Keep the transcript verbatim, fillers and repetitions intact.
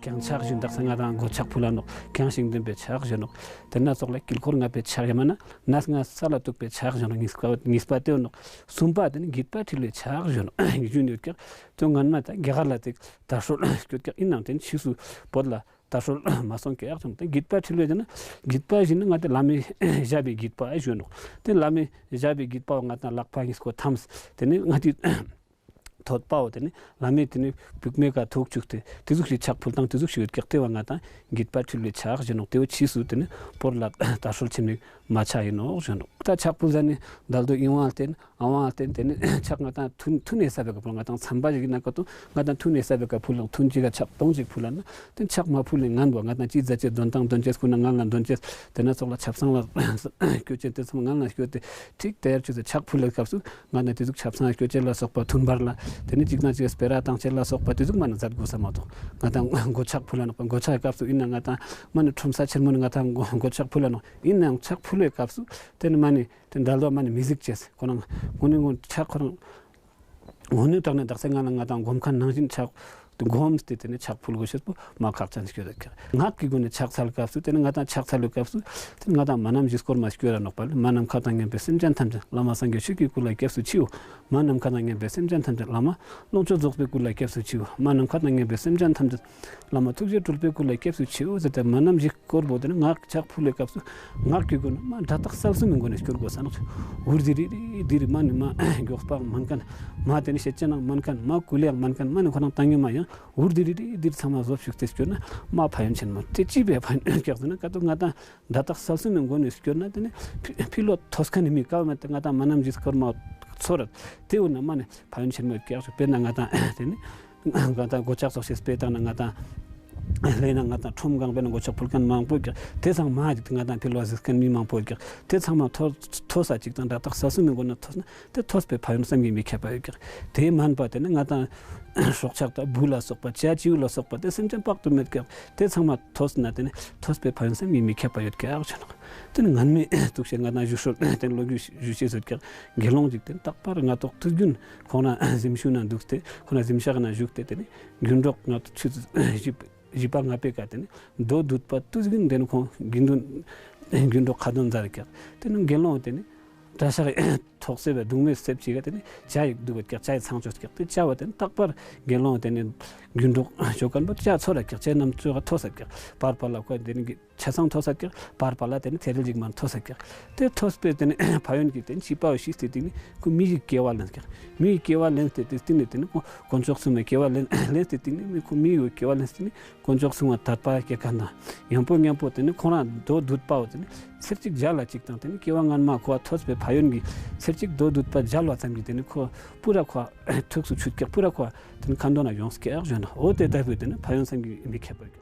གང་ཕྱག་བཞིན་དག་ས་ང་དང་སྒོ་ཕྱག་ཕུལ་ལ་ནོག། གང་ཞིང་འདོན་པའི་ཕྱག་བཞིན་ནོག། དེ་ན་ཙོགས་ལ་དཀྱིལ་འཁོར་ལྔ་པའི་ཕྱག་ཡ་མ་ན་ནས་ང་ས་ལ་གཏུགས་པའི་ཕྱག་བཞིན་ནོག། གཉིས་པ་གཉིས་པ་དེ་ནོག། གསུམ་པ་དེ་ནི་བགྱིས་པ་འཁྲིལ་བའི་ཕྱག་བཞིན་ནོག། ཞུ་ནི་ཡོད་ཀྱག། དོན་ངན་མ་ད་རྒྱ་གར་ལ་དེ་དར་སྲོལ་སྐྱོད་ཀྱག། ཨིན་ནའང་དེ་ནི་ཕྱིས་སུ་བོད་ལ་དར་སྲོལ་མ་སོང་ཀྱག། ཙམ་དེ་བགྱིས་པ་འཁྲིལ་བའི་དེ་ན་བགྱིས་པ་བཞིན་ནི་ང་དེ་བླ་མའི་ཞབས་པའི་བགྱིས་པ་ཞུ་ནོག། དེ་བླ་མའི་ཞབས་པའི་བགྱིས་པ་བོ་ང་དང་ལག་པ་གཉིས་སྐོར་ཐམས་དེ་ནི་ང་དེ་ཐོད་པའོ་དེ་ནི་བླ་མའི་དེ་ནི་བུག་མའི་ཀ་ཐུག་བཅུག་སྟེ་དེ་ཟུག་ཞིག་ཕྱག་ཕུལ་སྟངས་དེ་ཟུག་ཞིག་ཡོད་ཀྱག། དེ་བོ་ང་དང་བགྱིས་པ་འཁྲིལ་བའི་ཕྱག་ཞུ་ནོག། དེ་བོ་ཕྱིས་སུ་དེ་ནི་བོད་ལ་དར་སྲོལ་ཆེན་མོ་མ་ཆགས་ཡིན་ནོག་ཞུ་ནོག། ད་ཕྱག་ཕུལ་ཟ་ནི་དལ་དུ་ཨིན་བ་ལྟན་ཨ་བ་ལྟན་དེ་ནི་ཕྱག་ང་དང་ཐུན་ཐུན་ཨེ་ས་བེ་ཀ་ཕུལ། ང་དང་ཚན་པ་ཞིག་ཡིན་ན་ཀ་ཏོ་ང་དང་ཐུན་ཨེ་ས་བེ་ཀ་ཕུལ་ལ་ཐུན་གཅིག་ག་ཕྱག་སྟོང་གཅིག་ཕུལ་ལ་ན་དེ་ཕྱག་མ་ཕུལ་ལེ་ངན་བོ་ང་དང་ཅི་ཛ་ཅེ་དོན་ཏང་དོན་ཅེས་ཁུ་ན་ངན་ལ་དོན་ཅེས་དེ་ན་ཙོགས་ལ་ཆབ་གསང་ལ་སྐྱོད་ཅེས་དེ་ཚང་མ་ངན་ལ་སྐྱོད་དེ་ཐིག་དེར་ཆུ་ཚེ་ཕྱག་ཕུལ་ལེ་སྐབས་སུ་ང་དང་དེ་ཟུག་ཆབ་གསང་སྐྱོད་ཅེས་ལ་སོགས་པ་ཐུན་བར་ལ་དེ་ནི་གཅིག་དང་གཅིག་སྤེ་ར་བཏང་ཅེས་ལ་སོགས་པ་དེ་ཟུག་མ་ན་མཛད་དགོས་ས་མ་གཏོགས་ང་དང་སྒོ་ཕྱག་ཕུལ་ལ་ནོག་པ། སྒོ་ཕྱག་སྐབས་སུ་ཡིན་ན་ང་དང་མ་ནི་ཁྲོམ་ས་ཆེན་མོ་ནི་ང་དང་སྒོ་སྒོ་ཕྱག་ཕུལ་ལ་ནོག། ཡིན་ནའང་ཕྱག་ཕུལ་བའི་སྐབས་སུ་དེ་ནི་མ་ནི་དེ་འདྲ་ལོ་མ་ནི་མི་གཟིགས་ཅེས་ཁོ་རང་ངོ་ནི་ངོ་ཕྱག་ཁོ་རང་ངོ་ནི་དྲག་ནི་དག་ས་ང་ལ་ང་དང་སྒོམ་མཁན་ནང་བཞིན་ཕྱག་སྒོམ་སྟེ་དེ་ནི་ཕྱག་ཕུལ་དགོས་ཤེས་པོ་མ་ཁག་ཅན་ཞིག་ཡོད་ཀྱག། ངག་གི་སྒོ་ནས་ཕྱག་འཚལ་སྐབས་སུ་དེ་ནི་ང་དང་ཕྱག་འཚལ་བའི་སྐབས་སུ་དེ་ནི་ང་དང་མ་ནམ་བཞི་སྐོར་མ་སྐྱོད་ར་ནོག་པ་ལེ། མ་ནམ་མཁའ་དང་མཉམ་པའི་སེམས་ཅན་ཐམས་ཅད་བླ་མ་སངས་རྒྱས་ཆོས་ཀྱི་སྐུ་ལ་སྐྱབས་སུ་མཆིའོ། མ་ནམ་མཁའ་དང་མཉམ་པའི་སེམས་ཅན་ཐམས་ཅད་བླ་མ་ལོངས་སྤྱོད་རྫོགས་པའི་སྐུ་ལ་སྐྱབས་སུ་མཆིའོ། མ་ནམ་མཁའ་དང་མཉམ་པའི་སེམས་ཅན་ཐམས་ཅད་བླ་མ་ཐུགས་རྗེ་སྤྲུལ་པའི་སྐུ་ལ་སྐྱབས་སུ་མཆིའོ་ཟེར་ཏེ་མ་ནམ་བཞི་སྐོར་བོ་དེ་ནི་ངག་ཕྱག་ཕུལ་བའི་སྐབས་སུ་ངག་གི་སྒོ་ནས་མ་སྒྲ་དག་གསལ་གསུམ་མི་སྒོ་ནས་སྐྱོར་དགོས་ས་ནོག། འུར་དི་རི་རི་དི་རི་མ་ནི་མ་མགྱོགས་པ་མན་མཁན་མ་དེ་ནི་ཤེད་ཅན་ནང་མན་མཁན་མ་ཀུ་ལེ་ཡང་མན་མཁན་མ་ནི་ཁོ་རང་བཏང་ཉི་མ་ཡང་འུར་དི་རི་རི་དི་རི་ཚང་མ་བཟོ་བཅུག་སྟེ་སྐྱོར་ན་མ་ཕན་ཡོན་ཆེན་མོ་དེ་ཅི་བས་ཕན་ཡོན་ཀྱག་ཟེར་ན་ཀ་ཏོ་ང་དང་སྒྲ་དག་གསལ་གསུམ་མི་སྒོ་ནས་སྐྱོར་ན་དེ་ནི་ཕི་ཕི་ལོ་ཐོས་མཁན་ནི་མི་ཀ་བ་མེད་དེ་ང་དང་མ་ནམ་བཞི་སྐོར་མ་ཚོར་ར་དེ་འུ་ན་མ་ནི་ཕན་ཡོན་ཆེན་མོ་ཀྱག་ཞུ། དཔེར་ན་ང་དང་དེ་ནི་ང་དང་སྒོ་ཕྱག་ཚོགས་ཤེས་སྤེལ་བཏང་ན་ང་དང་ལས་ན་ང་དང་ཁྲོམ་གང་པོའི་ནང་སྒོ་ཕྱག་ཕུལ་མཁན་མང་པོ་ཀྱག། དེ་ཚང་མ་ཅིག་ང་དང་ཕི་ལོ་གཟིགས་མཁན་མི་མང་པོ་ཀྱག། དེ་ཚང་མ་ཐོས་ཐོས་ས་ཅིག་དང་སྒྲ་དག་གསལ་གསུམ་མི་སྒོ་ནས་ཐོས་ན་དེ་ཐོས་པའི་ཕན་ཡོན་བསམ་གྱིས་མི་ཁྱབ་པ་ཡོད་ཀྱག། དེ་མན་པ་དེ་ནི་ང་དང་སྲོག་ཆགས་དང་འབུ་ལ་སོགས་པ་བྱ་བྱིའུ་ལ་སོགས་པ་དེ་སེམས་ཅན་དཔག་ཏུ་མེད་ཀྱག། དེ་ཚང་མ་ཐོས་ན་དེ་ནི་ཐོས་པའི་ཕན་ཡོན་བསམ་གྱིས་མི་ཁྱབ་པ་ཡོད་ཀྱག་ཞུ་ནོག། དེ་ནི་སྔན་མའི་ཐུགས་བཤད་ང་དང་ཞུ་སྲོལ་དེ་ནི་ལོ་རྒྱུས་ཞུ་ཤེས་ཡོད་ཀྱག། དགེ་སློང་ཅིག་དེ་ནི་རྟག་པར་ང་ཏོག་དུས་རྒྱུན་ཁོང་ན་གཟིམ་ཤུལ་ན་འདུག་སྟེ་ཁོང་ན་གཟིམ་ཤག་ན་བཞུགས་ཏེ་དེ་ནི་རྒྱུན་གྲོགས་ང་ཏོག་ཆུ་ཚོད་བཞི་བཞི་པ་ལྔ་པའི་ཀ་དེ་ནི་མདོ་སྡུད་པ་དུས་རྒྱུན་དེ་ནི་ཁོང་དགེ་འདུན་རྒྱུན་གྲོགས་ཁ་འདོན་མཛད་ཀྱག། དེ་ནི་དགེ་སློང་དེ་ནི་གྲྭ་ཤག་ཐོག་སེ་བའི་གདུང་མའི་གསེབ་ཅིག་ག་དེ་ནི་བྱ་ཡི་འདུག་པ་ཀྱག། བྱ་ཡི་ཚང་ཅོས་ཀྱག། དེ་བྱ་བ་དེ་ནི་རྟག་པར་དགེ་སློང་དེ་ནི་རྒྱུན་གྲོགས་ཅོ་མཁན་པོ་བྱ་ཚོར་ར་ཀྱག། བྱ་རྣམས་ཚོ་ག་ཐོས་ས་ཀྱག། བར་བར་ལ་ཁོ་དེ་ནི་ཆ་ཚང་ཐོས་ས་ཀྱག། བར་བར་ལ་དེ་ནི་ཐེ་རེ་ལིག་མན་ཐོས་ས་ཀྱག། དེ་ཐོས་པའི་དེ་ནི་ཕན་ཡོན་གྱི་དེ་ནི་ཤེས་པ་བོ་ཤེས་ཏེ་དེ་ནི་ཁོ་མི་ཡི་སྐྱེ་བ་ལེན་ཀྱག། མི་ཡི་སྐྱེ་བ་ལེན་ཏེ་དེ་སྟིང་ནེ་དེ་ནི་ཁོ་དཀོན་མཆོག་གསུམ་མའི་སྐྱེ་བ་ལེན་ལེན་ཏེ་སྟིང་ནེ་ཁོ་མི་ཡི་སྐྱེ་བ་ལེན་སྟིང་ནེ་དཀོན་མཆོག་གསུམ་མ་དད་པ་སྐྱེ་མཁན་དང་ཡང་པོ་མཉམ་པོ་དེ་ནི་ཁོ་རང་མདོ་སྡུད་པའོ་དེ་ནི་ཚར་གཅིག་མཇལ་ལ་གཅིག་དང་དེ་ནི་སྐྱེ་བ་སྔན་མ་ཁོ་བ་ཐོས་པའི་ཕན་ཡོན་གྱི་ཚར་གཅིག་མདོ་སྡུད་པ་མཇལ་བ་ཙམ་གྱིས་དེ་ནི་ཁོ་པུ་ར་ཁོ་བ་ཐུགས་སུ་ཆུད་ཀྱག། པུ་ར་ཁོ་བ་དེ་ནི་ཁ་འདོན་ན་ཡོངས་ཀྱག་ཞུ་ན། འོ་དེ་ལྟ་བུའི་དེ་ནི་ཕན་ཡོན་བསམ་གྱིས་མི་ཁྱབ་པ་ཡོད་ཀྱག།